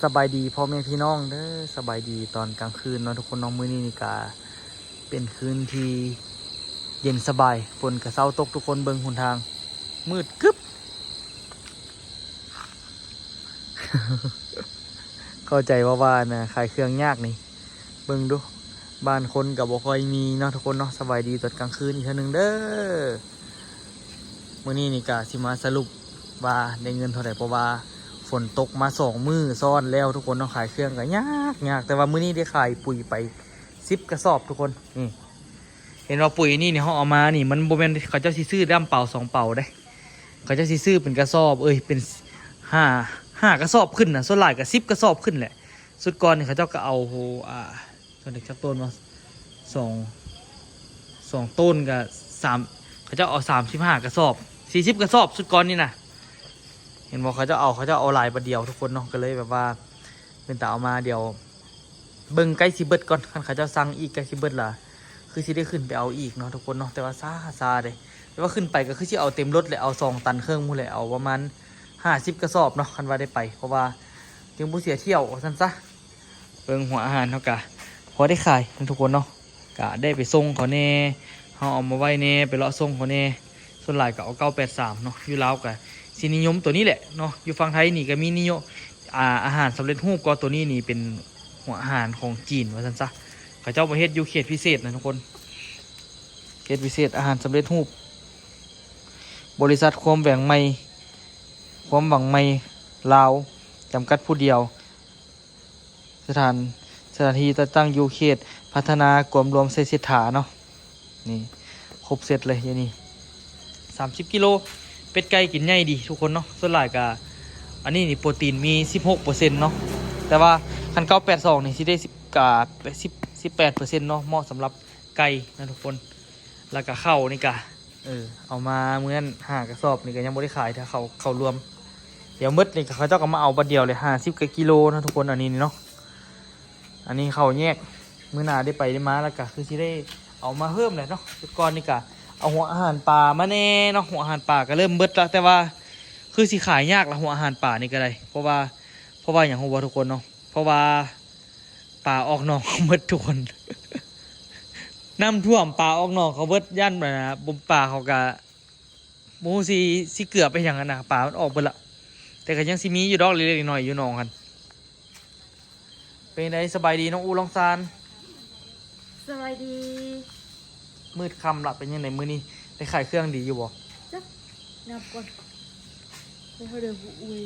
ສະບາຍດີພໍ່ແມ່ພີ່ນ້ອງເດີ ສະບາຍດີຕອນກາງຄືນເນາະທຸກຄົນເນາະ. ມື້ນີ້ນີ້ກະເປັນຄືນທີ່ເຢັນສະບາຍ ຝົນກະເຊົາຕົກທຸກຄົນ. ເບິ່ງຫົນທາງມືດກຶບ ເຂົ້າໃຈວ່າ ວ່ານະ ຂາຍເຄື່ອງຍາກນີ້. ເບິ່ງດູ ບ້ານຄົນກະບໍ່ຄ່ອຍມີເນາະທຸກຄົນເນາະ. ສະບາຍດີຕອນກາງຄືນອີກເທື່ອໜຶ່ງເດີ. ມື້ນີ້ນີ້ກະຊິມາສະຫຼຸບວ່າໄດ້ເງິນເທົ່າໃດ ເພາະວ່າຝົນຕົກມາສອງມື້ຊ້ອນແລ້ວທຸກຄົນເນາະ. ຂາຍເຄື່ອງກະຍາກ ຍາກ ແຕ່ວ່າມື້ນີ້ໄດ້ຂາຍປຸຍໄປສິບກະສອບທຸກຄົນ. ນີ້ ເຫັນວ່າປຸຍນີ້ນີ້ ເຮົາເອົາມານີ້ ມັນບໍ່ແມ່ນເຂົາເຈົ້າຊິຊື້ດຳເປົາສອງເປົາເດ້ ເຂົາເຈົ້າຊິຊື້ເປັນກະສອບ ເອີຍ ເປັນຫ້າ ຫ້າກະສອບຂຶ້ນນະ ສ່ວນຫຼາຍກະສິບກະສອບຂຶ້ນແຫຼະ. ຊຸດກ່ອນນີ້ເຂົາເຈົ້າກະເອົາ ໂຫ ອ່າ ເທົ່າໃດຈັກໂຕນວະ ສອງ ສອງໂຕນກະສາມ ເຂົາເຈົ້າເອົາສາມສິບຫ້າກະສອບ ສີ່ສິບກະສອບ ຊຸດກ່ອນນີ້ນະ. ເຫັນບໍ່ ເຂົາເຈົ້າເອົາ ເຂົາເຈົ້າເອົາຫຼາຍບາດດຽວທຸກຄົນເນາະ ກະເລີຍແບບວ່າ ເປັນຕາເອົາມາ ດຽວເບິ່ງໃກ້ຊິເບິດກ່ອນ. ຄັນເຂົາເຈົ້າສັ່ງອີກໃກ້ຊິເບິດລະ ຄືຊິໄດ້ຂຶ້ນໄປເອົາອີກເນາະທຸກຄົນເນາະ. ແຕ່ວ່າຊ້າ ຊ້າເດ້ ແຕ່ວ່າຂຶ້ນໄປກະຄືຊິເອົາເຕັມລົດແຫຼະ ເອົາສອງຕັນເຄິ່ງພຸ້ນແຫຼະ ເອົາປະມານຫ້າສິບກະສອບເນາະ ຄັນວ່າໄດ້ໄປ ເພາະວ່າຈຶ່ງບໍ່ເສຍຖ້ຽວວ່າຊັ້ນຊະ. ເບິ່ງຫົວອາຫານເຮົາກະພໍໄດ້ຂາຍເນາະທຸກຄົນເນາະ. ກະໄດ້ໄປສົ່ງເຂົາແດ່ ເຮົາເອົາມາໄວ້ແດ່ ໄປເລາະສົ່ງເຂົາແດ່. ສ່ວນຫຼາຍກະເອົາເກົ້າແປດສາມເນາະ ຢູ່ລາວກະຊິນິຍົມໂຕນີ້ແຫຼະເນາະ. ຢູ່ຝັ່ງໄທນີ້ກະມີນິຍົມ ອາ ອາຫານສຳເລັດຮູບ ກໍໂຕນີ້ນີ້ເປັນຫົວອາຫານຂອງຈີນວ່າຊັ້ນຊະ. ເຂົາເຈົ້າມາເຮັດຢູ່ເຂດພິເສດນະທຸກຄົນ ເຂດພິເສດອາຫານສຳເລັດຮູບ ບໍລິສັດຄວາມຫວັງໃໝ່ ຄວາມຫວັງໃໝ່ລາວ ຈຳກັດຜູ້ດຽວ. ສະຖານ ສະຖານທີ່ຈັດຕັ້ງຢູ່ເຂດພັດທະນາກວມລວມໄຊເສດຖາເນາະ. ນີ້ຄົບເຊັດເລີຍຢູ່ນີ້ ສາມສິບກິໂລ. ເປັດໄກ່ກິນໃຫຍ່ດີທຸກຄົນເນາະ. ສ່ວນຫຼາຍກະ ອັນນີ້ນີ້ໂປຣຕີນມີສິບຫົກເປີເຊັນເນາະ ແຕ່ວ່າຄັນເກົ້າແປດສອງນີ້ຊິໄດ້ສິບ ກະສິບ ສິບແປດເປີເຊັນເນາະ ເໝາະສຳລັບໄກ່ນະທຸກຄົນ. ລະກະເຂົ້ານີ້ກະ ເອີ ເອົາມາມື້ນັ້ນຫ້າກະສອບນີ້ກະຍັງບໍ່ໄດ້ຂາຍ ຖ້າເຂົ້າ ເຂົ້າລວມ ດຽວໝົດນີ້ກະເຂົາເຈົ້າກະມາເອົາບາດດຽວເລີຍ ຫ້າສິບກະກິໂລເນາະທຸກຄົນ. ອັນນີ້ນີ້ເນາະ ອັນນີ້ເຂົ້າແຍກ ມື້ໜ້າໄດ້ໄປໄດ້ມາລະກະຄືຊິໄດ້ເອົາມາເພີ່ມແຫຼະເນາະ. ແຕ່ກ່ອນນີ້ກະເອົາຫົວອາຫານປາມາແດ່ເນາະ ຫົວອາຫານປາກະເລີ່ມເບິດລະ ແຕ່ວ່າຄືຊິຂາຍຍາກລະ ຫົວອາຫານປານີ້ກະໄດ້ ເພາະວ່າ ເພາະວ່າຫຍັງຮູ້ບໍ່ທຸກຄົນເນາະ ເພາະວ່າປາອອກໜອງເໝິດທຸກຄົນ ນ້ຳຖ້ວມປາອອກໜອງເຂົາເບິດ ຢ້ານ ອ່າ ບໍ່ ປາເຂົາກະ ບໍ່ຮູ້ຊິ ຊິເກືອໄປຫຍັງຫັ້ນນະ ປາມັນອອກເບິດລະ. ແຕ່ກະຍັງຊິມີຢູ່ດອກເລັກໆນ້ອຍໆຢູ່ໜອງຫັ້ນ. ເປັນໃດ ສະບາຍດີນ້ອງອູ່ ນ້ອງຊານ? ສະບາຍດີ. ມືດຄ່ຳລະ ເປັນຈັ່ງໃດມື້ນີ້ ໄດ້ຂາຍເຄື່ອງດີຢູ່ບໍ່? ຈັກ ນັບກ່ອນ ໄດ້ເທົ່າໃດ ໂອ້ຍ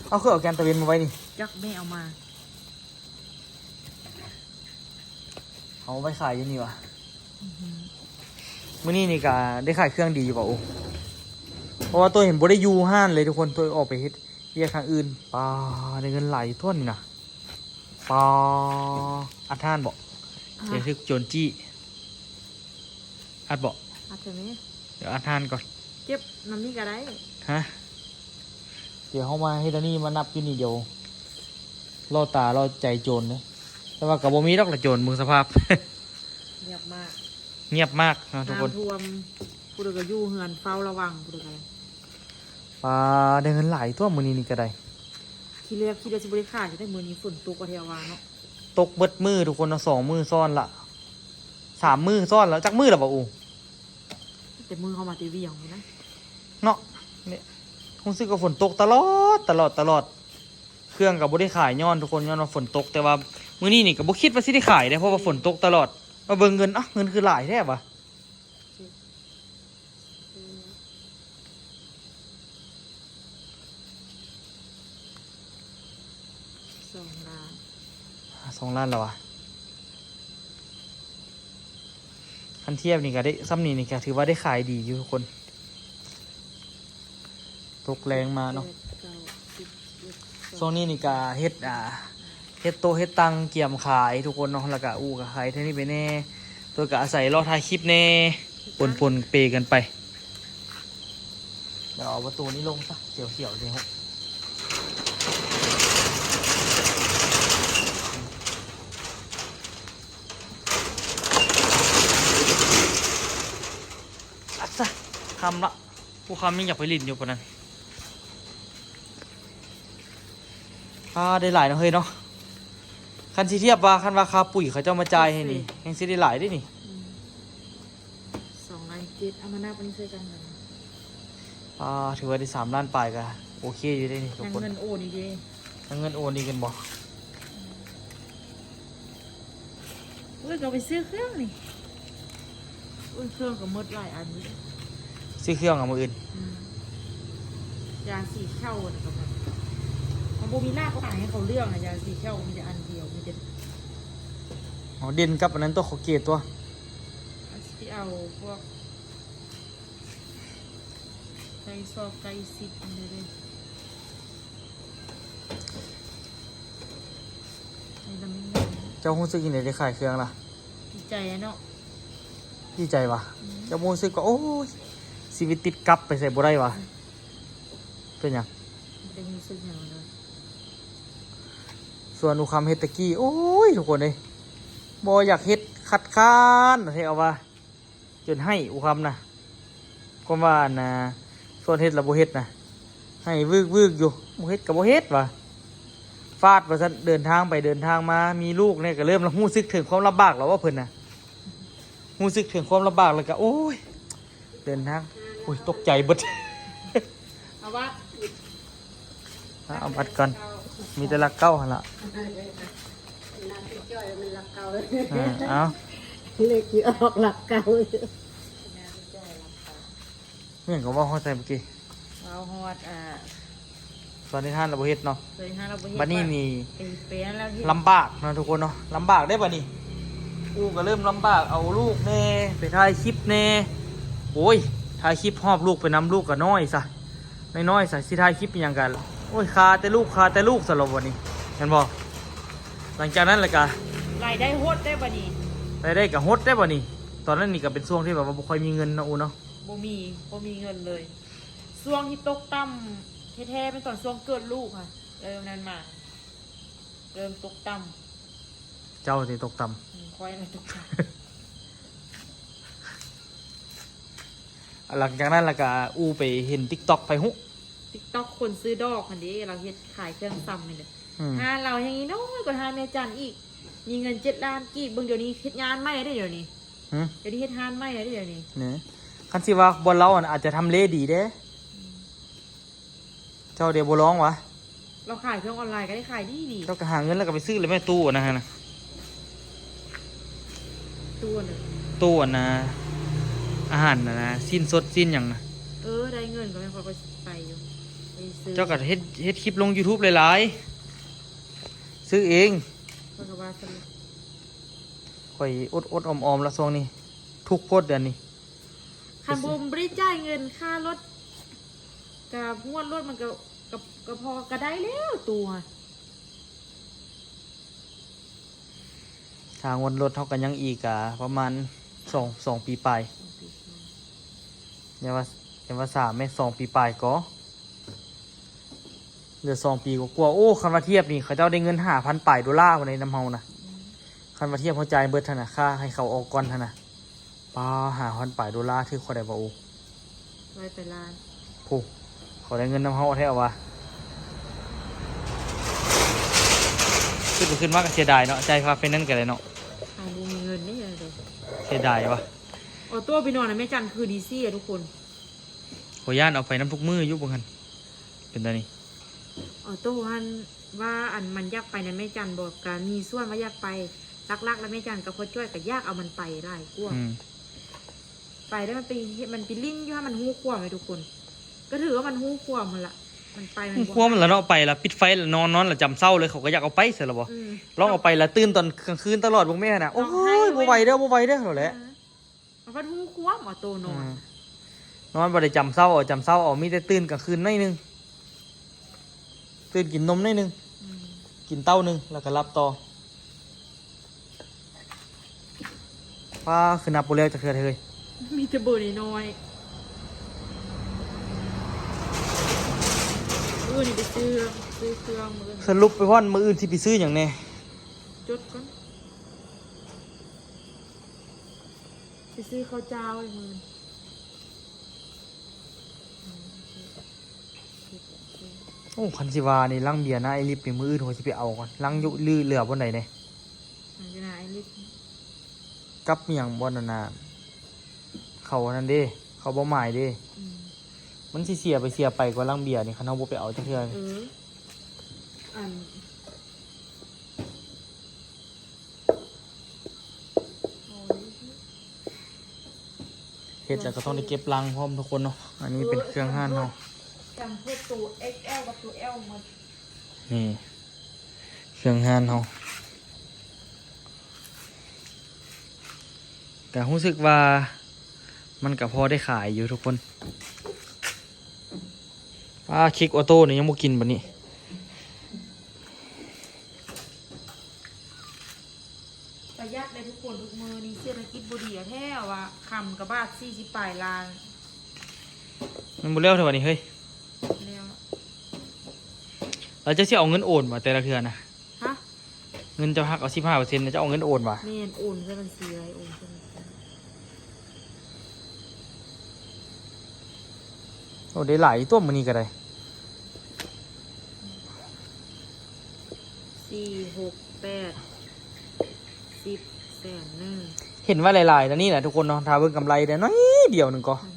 ເອົາ ຄືເອົາແກນຕາເວັນມາໄວ້ນີ້? ຈັກ ແມ່ເອົາມາ. ເອົາໄວ້ຂາຍຢູ່ນີ້ຫວາ? ອືຮຶ ມື້ນີ້ນີ້ກະໄດ້ຂາຍເຄື່ອງດີຢູ່ບໍ່ອູ່? ເພາະວ່າໂຕເຫັນບໍ່ໄດ້ຢູ່ຮ້ານເລີຍທຸກຄົນ ໂຕອອກໄປເຮັດວຽກທາງອື່ນ. ປາ ໄດ້ເງິນຫຼາຍຢູ່ຕົວະນີ້ນະ. ປາ ອັດຮ້ານບໍ່? ຮະ ຈະຖືກໂຈນຈີ້. ອັດບໍ່? ອັດໃສ່ແມ່ ດຽວອັດຮ້ານກ່ອນ ເກັບນຳນີ້ກະໄດ້. ຮະ ດຽວເຮົາມາເຮັດອັນນີ້ ມານັບຢູ່ນີ້ ດຽວລໍ້ຕາລໍ້ໃຈໂຈນເດ້. ແຕ່ວ່າກະບໍ່ມີດອກລະໂຈນ ເບິ່ງສະພາບ ງຽບມາກ ງຽບມາກເນາະທຸກຄົນ. ນ້ຳຖ້ວມ ຜູ້ໃດກະຢູ່ເຮືອນເຝົ້າລະວັງ ຜູ້ໃດກະໄດ້. ປາ ໄດ້ເງິນຫຼາຍຕົວະມື້ນີ້ນີ້ກະໄດ້. ທີແລກຄິດວ່າຊິບໍ່ໄດ້ຂາຍ ແຕ່ມື້ນີ້ຝົນຕົກວ່າແທ້ວ່າເນາະ. ຕົກເບິດມື້ທຸກຄົນເນາະ ສອງມື້ຊ້ອນລະ ສາມມື້ຊ້ອນລະ. ຈັກມື້ລະບໍ່ອູ່? ແຕ່ມື້ເຮົາມາແຕ່ວຽງພຸ້ນນະ ເນາະ. ນີ້ ຮູ້ສຶກວ່າຝົນຕົກຕະຫຼອດ ຕະຫຼອດ ຕະຫຼອດ. ເຄື່ອງກະບໍ່ໄດ້ຂາຍຍ້ອນທຸກຄົນ ຍ້ອນວ່າຝົນຕົກ. ແຕ່ວ່າມື້ນີ້ນີ້ກະບໍ່ຄິດວ່າຊິໄດ້ຂາຍເດ້ ເພາະວ່າຝົນຕົກຕະຫຼອດ. ມາເບິ່ງເງິນ ອ້າວ ເງິນຄືຫຼາຍແທ້ຫວາ? ສອງລ້ານ ສອງລ້ານແລ້ວຫວາ? ຄັນທຽບນີ້ກະໄດ້ ຊ່ຳນີ້ນີ້ກະຖືວ່າໄດ້ຂາຍດີຢູ່ທຸກຄົນ. ຕົກແລງມາເນາະ ແປດ ເກົ້າ ສິບ ສິບເອັດ ສິບສອງ ຊ່ວງນີ້ນີ້ກະເຮັດ ອ່າ ເຮັດໂຕະເຮັດຕັ່ງກຽມຂາຍທຸກຄົນເນາະ ລະກະອູ່ກະຂາຍເທື່ອນີ້ໄປແດ່ ໂຕກະອາໄສເລາະຖ່າຍຄລິບແດ່ ປົນໆເປກັນໄປ. ດຽວເອົາປະຕູນີ້ລົງຊະ ສຽວໆ ດຽວ ອັດຊະ ຄ່ຳລະ. ຜູ້ຄຳຍັງຢາກໄປຫຼິ້ນຢູ່ປານນັ້ນ. ອ່າ ໄດ້ຫຼາຍເນາະເຮີຍເນາະ. ຄັນຊິທຽບວ່າ ຄັນວ່າຄ່າປຸ໋ຍເຂົາເຈົ້າມາຈ່າຍໃຫ້ນີ້ ແຮ່ງຊິໄດ້ຫຼາຍເດ້ນີ້. ອືມ ສອງລ້ານເຈັດ ເອົາມານັບອັນນີ້ໃສ່ກັນ. ອ່າ ຖືວ່າໄດ້ສາມລ້ານປາຍ ກະໂອເຄຢູ່ເດ້ນີ້ທຸກຄົນ. ຍັງເງິນໂອນອີກເດ້. ຍັງເງິນໂອນອີກແມ່ນບໍ່? ເອີ ກະໄປຊື້ເຄື່ອງນີ້. ໂອ້ຍ ເຄື່ອງກະໝົດຫຼາຍອັນຢູ່ເດ້. ຊື້ເຄື່ອງເອົາມື້ອື່ນ. ອືມ ຢາສີຂຽວນະກະໝົດ. ມັນບໍ່ມີຮ້ານຂາຍໃຫ້ເຂົາເລືອກນະ. ຢາສີຂຽວມີແຕ່ອັນດຽວ ມີແຕ່ ເອົາເດັ່ນກັບອັນນັ້ນຕົວະ ໂຄເກດຕົວະ. ເອົາ ຊິເອົາພວກ ໃກ້ຊອກໃກ້ຊິດນີ້ເດ້. ເຈົ້າຮູ້ສຶກຈັ່ງໃດໄດ້ຂາຍເຄື່ອງລະ? ດີໃຈແຫຼະເນາະ. ດີໃຈຫວາ? ອືມ ເຈົ້າບໍ່ຮູ້ສຶກວ່າ ໂອ້ຍ ຊີວິດຕິດກັບ ໄປໃສບໍ່ໄດ້ຫວາ? ອືມ ເປັນຫຍັງ? ບໍ່ໄດ້ຮູ້ສຶກຫຍັງເລີຍ. ສ່ວນອູຄຳເຮັດຕະກີ້ ໂອ້ຍ ທຸກຄົນເອີຍ ບໍ່ຢາກເຮັດ ຄັດຄ້ານແທ້ເອົາວ່າ. ຈົນໄຫ້ອູຄຳນະ ຄວາມວ່າອັນນ່າ ຊວນເຮັດລະບໍ່ເຮັດນະ ໄຫ້ວືກໆຢູ່. ບໍ່ເຮັດກະບໍ່ເຮັດວ່າ ຟາດວ່າຊັ້ນ. ເດີນທາງໄປເດີນທາງມາ ມີລູກແດ່ ກະເລີ່ມລະຮູ້ສຶກເຖິງຄວາມລຳບາກລະວ່າເພິ່ນນະ ຮູ້ສຶກເຖິງຄວາມລຳບາກ ລະກະ ໂອ້ຍ ເດີນທາງ ໂອ້ຍ ຕົກໃຈເບິດ. ເອົາບັດ ເອົາບັດກ່ອນ ມີແຕ່ຫຼັກເກົ້າຫັ້ນລະ. ເອີ ເອົາ ເລກຊິອອກຫຼັກເກົ້າ. ແມ່ນກະເວົ້າຮອດໃສມື້ກີ້? ເວົ້າຮອດ ອ່າ ສວນເຮັດຮ້ານລະບໍ່ເຮັດເນາະ. ສວນເຮັດຮ້ານລະບໍ່ເຮັດ. ບັດນີ້ນີ້ ເອີ ເປັນແລ້ວເຮັດ ລຳບາກເນາະທຸກຄົນເນາະ ລຳບາກເດ້ບັດນີ້. ອູກະເລີ່ມລຳບາກ ເອົາລູກແດ່ ໄປຖ່າຍຄລິບແດ່. ໂອ້ຍ ຖ່າຍຄລິບຫອບລູກໄປນຳ ລູກກະນ້ອຍຊະ ນ້ອຍໆຊະ ຊິຖ່າຍຄລິບອີ່ຫຍັງກະ ໂອ້ຍ ຄາແຕ່ລູກ ຄາແຕ່ລູກຊະລະບັດນີ້ ແມ່ນບໍ່? ຫຼັງຈາກນັ້ນລະກະ ລາຍໄດ້ຫົດໄດ້ບັດນີ້ ລາຍໄດ້ກະຫົດໄດ້ບັດນີ້. ຕອນນັ້ນນີ້ກະເປັນຊ່ວງທີ່ແບບວ່າບໍ່ຄ່ອຍມີເງິນເນາະ ອູເນາະ. ບໍ່ມີ ບໍ່ມີເງິນເລີຍ. ຊ່ວງທີ່ຕົກຕ່ຳແທ້ໆ ແມ່ນຕອນຊ່ວງເກີດລູກຫັ້ນ ເລີ່ມນັ້ນມາ ເລີ່ມຕົກຕ່ຳ. ເຈົ້າຕິຕົກຕ່ຳ? ອືມ ຂ້ອຍລະຕົກຕ່ຳ. ຫຼັງຈາກນັ້ນລະກະອູໄປເຫັນຕິກຕັອກ ໃຜຮູ້ ຕິກຕັອກ ຄົນຊື້ດອກຫັ້ນເດ້ ລາວເຮັດຂາຍເຄື່ອງຊຳນີ້ແຫຼະ. ອືມ ຮ້ານລາວແຮ່ງນ້ອຍກວ່າຮ້ານແມ່ຈັນອີກ ມີເງິນເຈັດລ້ານກີບ. ເບິ່ງດຽວນີ້ເຮັດງານໃໝ່ເດ້ດຽວນີ້. ຫື ດຽວນີ້ເຮັດຮ້ານໃໝ່ແລ້ວເດ້ດຽວນີ້. ແໜ ຄັນຊິວ່າບ່ອນລາວຫັ້ນອາດຈະທຳເລດີເດ້. ອືມ ເຈົ້າເດບໍ່ລອງຫວາ? ລາວຂາຍເຄື່ອງອອນລາຍກະໄດ້ຂາຍດີໆ. ເຈົ້າກະຫາເງິນແລ້ວກະໄປຊື້ແລ້ວແມ່ ຕູ້ອັນນັ້ນຫັ້ນນະ ຕູ້ອັນໃດ? ຕູ້ອັນນ່າ ອາຫານຫັ້ນນະ ຊີ້ນສົດຊີ້ນຫຍັງນະ. ເອີ ໄດ້ເງິນກະແມ່ນຂ້ອຍກະໄປຢູ່ ໄປຊື້. ເຈົ້າກະເຮັດ ເຮັດຄລິບລົງຢູທູບຫຼາຍໆ ຊື້ເອງ. ຂ້ອຍກະວ່າຊັ້ນ ຂ້ອຍອົດໆອອມໆລະຊ່ວງນີ້ ທຸກໂພດດຽວນີ້. ຄັນບໍ່ ບໍ່ໄດ້ຈ່າຍເງິນຄ່າລົດ ກະງວດລົດມັນກະ ກະ ກະພໍກະໄດ້ແລ້ວຕູ້. ຄ່າງວດລົດເຮົາກະຍັງອີກ ກະປະມານສອງ ສອງປີປາຍ. ຢ່າວ່າ ຢ່າວ່າສາມແມ້ ສອງປີປາຍກໍ ເຫຼືອສອງປີກວ່າໆ. ໂອ້ ຄັນວ່າທຽບນີ້ ເຂົາເຈົ້າໄດ້ເງິນຫ້າພັນປາຍໂດລາພຸ້ນໃດນຳເຮົານະ. ອືມ ຄັນວ່າທຽບເຮົາຈ່າຍເບິດຫັ້ນນະ ຄ່າໃຫ້ເຂົາອອກກ່ອນຫັ້ນນະ ປາ ຫ້າພັນປາຍໂດລາ ຖືກເທົ່າໃດວະ ໂອ້ ຮ້ອຍປາຍລ້ານ. ໂອ້ ເຂົາໄດ້ເງິນນຳເຮົາແທ້ຫວາ? ຄິດໄປຄິດມາກະເສຍດາຍເນາະ ຈ່າຍຄ່າໄຟແນນກະໄດ້ເນາະ. ເຮົາບໍ່ມີເງິນເດ້ ເສຍດາຍຫວາ? ອໍໂຕ້ໄປນອນນຳແມ່ຈັນຄືດີຊີ້ອະທຸກຄົນ. ຂ້ອຍຢ້ານເອົາໄປນຳທຸກມື້ຢູ່ເບິ່ງຫັ້ນ ເປັນຕານີ້. ອໍໂຕ້ຫັ້ນວ່າ ອັນ ມັນຢາກໄປນຳແມ່ຈັນບໍ ກະມີສ່ວນວ່າຢາກໄປ ຫຼັກໆລະແມ່ຈັນກັບພໍ່ຈ້ອຍກະຢາກເອົາມັນໄປຫຼາຍກວ່າ. ອືມ ໄປແລ້ວມັນໄປເຮັດ ມັນໄປຫຼິ້ນຢູ່ຫັ້ນ ມັນຮູ້ຄວາມເລີຍທຸກຄົນ. ກະຖືວ່າມັນຮູ້ຄວາມຫັ້ນລະ ມັນໄປ ມັນຮູ້ຄວາມລະເນາະ. ໄປລະປິດໄຟລະນອນ ນອນລະຈຳເຊົ້າເລີຍ ເຂົາກະຢາກເອົາໄປຊັ້ນລະບໍ. ອືມ ລອງເອົາໄປລະຕື່ນຕື່ນກາງຄືນຕະຫຼອດເບິ່ງແມ່ຫັ້ນນະ. ໂອ້ຍ ບໍ່ໄຫວເດີ້ ບໍ່ໄຫວເດີ້ ເອົາແຫຼະ. ເອີ ເອົາພັດຮູ້ຄວາມ ເອົາໂຕນອນ ອືມ ນອນບໍ່ໄດ້ຈຳເຊົ້າເອົາ ຈຳເຊົ້າເອົາ ມີແຕ່ຕື່ນກາງຄືນໜ້ອຍໜຶ່ງ ຕື່ນກິນນົມໜ້ອຍໜຶ່ງ. ອືມ ກິນເຕົ້າໜຶ່ງ ແລ້ວກະຫຼັບຕໍ່. ປ້າ ຄືນັບບໍ່ແລ້ວຈັກເທື່ອເລີຍ ມີແຕ່ເບີນ້ອຍໆ. ມື້ອື່ນນີ້ໄປຊື້ ຊື້ເຄື່ອງມື້ອື່ນ. ສະຫຼຸບໄປບ່ອນມື້ອື່ນຊິໄປຊື້ຫຍັງແດ່? ຈົດກ່ອນ. ໄປຊື້ເຂົ້າຈ້າວໃຫ້ມື້ອື່ນ. ໂອ້ ຄັນຊິວ່ານີ້ ລັງເບຍນາໄອລິບນີ້ ມື້ອື່ນຂ້ອຍຊິໄປເອົາກ່ອນ. ລັງຢູ່ ຫຼື ເຫຼືອບ່ອນໃດແດ່? ມັນຢູ່ນາໄອລິບ ກັບອີ່ຫຍັງ ບ່ອນນັ້ນນະ ເຂົາອັນນັ້ນເດ້ ເຂົາບໍ່ໝາຍເດ້. ອືມ ມັນຊິເສຍໄປເສຍໄປກວ່າລັງເບຍນີ້ ຄັນເຮົາບໍ່ໄປເອົາຈັກເທື່ອ. ເອີ ອັນ ເຮັດແລ້ວກໍຕ້ອງໄດ້ເກັບລັງພ້ອມທຸກຄົນເນາະ. ອັນນີ້ເປັນເຄື່ອງຮ້ານເຮົາ ເອີ ແພມເພິດ ແພມເພິດໂຕ ເອັກແອລ ກັບໂຕ ແອລ ໝົດ. ນີ້ເຄື່ອງຮ້ານເຮົາ ກະຮູ້ສຶກວ່າມັນກະພໍໄດ້ຂາຍຢູ່ທຸກຄົນ. ອາ ເຄັກອອໂຕ້ນີ້ຍັງບໍ່ກິນບັດນີ້. ປະຢັດເດ້ທຸກຄົນ ທຸກມື້ນີ້ເສດຖະກິດບໍ່ດີແທ້ວ່າ ຄຳກະບາດສີ່ສິບປາຍລ້ານ. ມັນບໍ່ແລ້ວເທື່ອບັດນີ້ເຮີ້ຍ. ແລ້ວ ແລ້ວເຈົ້າຊິເອົາເງິນໂອນບໍ່ແຕ່ລະເທື່ອນະ? ຮະ? ເງິນເຈົ້າຫັກເອົາສິບຫ້າເປີເຊັນ ເຈົ້າເອົາເງິນໂອນຫວາ? ແມ່ນ ໂອນໃສ່ບັນຊີໄວ້ ໂອນໃສ່ບັນຊີ. ໂອ້ ໄດ້ຫຼາຍຕົວະມື້ນີ້ກໍໄດ້ ສີ່ ຫົກ ແປດ ສິບ ແສນໜຶ່ງ. ເຫັນວ່າຫຼາຍໆ ແນວນີ້ນະທຸກຄົນເນາະ ຖ້າເບິ່ງກຳໄລໄດ້ໜ້ອຍດຽວໜຶ່ງກໍ ອືມ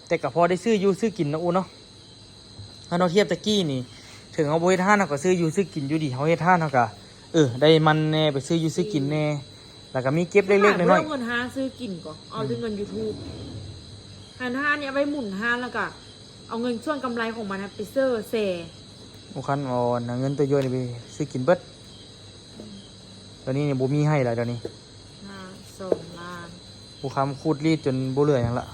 ແຕ່ກໍພໍໄດ້ຊື້ຢູ່ຊື້ກິນເນາະ ອູເນາະ. ຄັນເຮົາທຽບແຕ່ກີ້ນີ້ ເຖິງເຮົາບໍ່ເຮັດຮ້ານ ເຮົາກໍຊື້ຢູ່ຊື້ກິນຢູ່ດີ. ເຮົາເຮັດຮ້ານ ເຮົາກໍ ເອີ ໄດ້ມັນແດ່ ໄປຊື້ຢູ່ຊື້ກິນແດ່ ອືມ ແລ້ວກໍມີເກັບເລັກໆ ນ້ອຍໆ. ເອົາເງິນຫາຊື້ກິນກໍ ເອົາແຕ່ເງິນຢູທູບ ອືມ ຫັ້ນ ຮ້ານນີ້ເອົາໄວ້ໝູນຮ້ານ ແລ້ວກໍເອົາເງິນສ່ວນກຳໄລຂອງມັນນະໄປເຊີແຊ. ໂອ້ ຄັນເອົາເງິນຕົວຢ່ອຍນີ້ໄປຊື້ກິນເບິດ. ອືມ ດຽວນີ້ນີ້ບໍ່ມີໃຫ້ແລ້ວ ດຽວນີ້ ຫ້າ ສອງລ້ານ. ຜູ້ຄ້ຳຂູດລີດຈົນບໍ່ເຫຼືອຫຍັງລະ.